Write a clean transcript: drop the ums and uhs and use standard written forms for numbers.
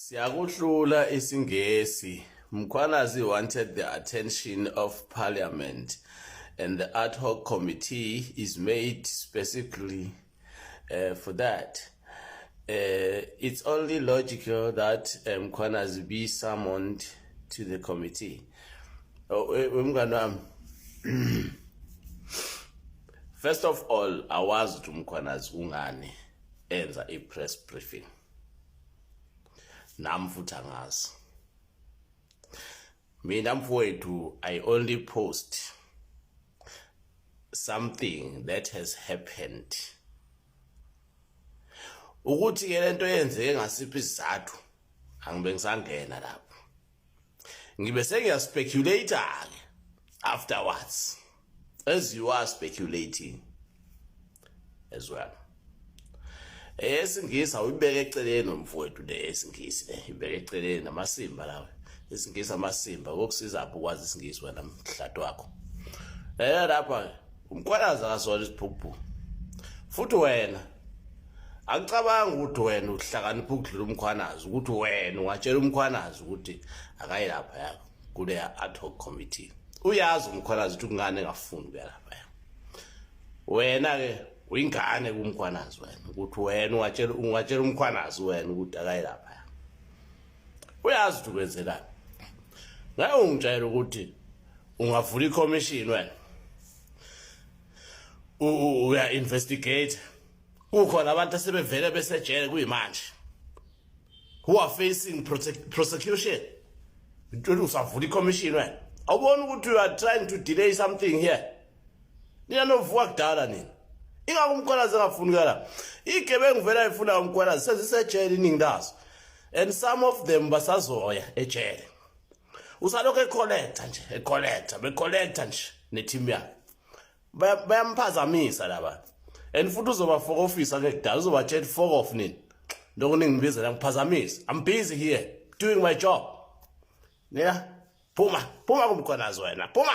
Siyakuhlula isiNgesi. Mkhwanazi wanted the attention of Parliament and the ad hoc committee is made specifically for that. It's only logical that Mkhwanazi be summoned to the committee. Oh, mngani wami. First of all, awazi ukuthi uMkhwanazi kungani enza i-press briefing. Nami futhi angazi. Mina mfowethu, I only post something that has happened. Ukuthi ke lento yenzeke ngasiphi isizathu, angibe ngisangena lapho. Ngibe sengiya-speculate ke afterwards, as you are speculating as well. EsiNgisi awuyibeke eceleni, mfowethu, le esiNgisi le ibeke eceleni, namasimba lawa isiNgisi, amasimba kokusiza apho ukwazi isiNgisi wena mhlato wakho. Lapha uMkhwanazi akasona isiphukuphuku, futhi wena akucabanga ukuthi wena uhlakanipha ukudlula uMkhwanazi, ukuthi wena ungatshela uMkhwanazi ukuthi akayi lapha yakho kuleya ad hoc committee. Uyazi uMkhwanazi ukuthi kungani engafuni ukuya lapha. Wena ke uyingane kuMkhwanazi wena, ukuthi wena ungatshela uMkhwanazi wena ukuthi akayi lapha. Uyazi ukuthi ukwenzelani. Ngeke ungitshela ukuthi ungavula i-commission, wena uya investigate, kukhona abantu asebevele besejele kuyimanje who are facing prosecution. Uthi usavula i-commission wena, awuboni ukuthi you are trying to delay something here? Nina novuka kudala nina, ingakho uMkhwanazi engafuni kala. Igebengu vele ayifuna uMkhwanazi sezisejele iningi lazo, and some of them basazoya ejele. Usalokhu e-collecta nje, e-collecta, be-collecta nje ne-team yakhe. Bayamphazamisa laba, and futhi uzoba office ke kudala, uzobatshela, "Fuck off nini, lokhu ningibizela ngiphazamisa. I'm busy here doing my job." Yeah, phuma, phuma kuMkhwanazi wena, phuma.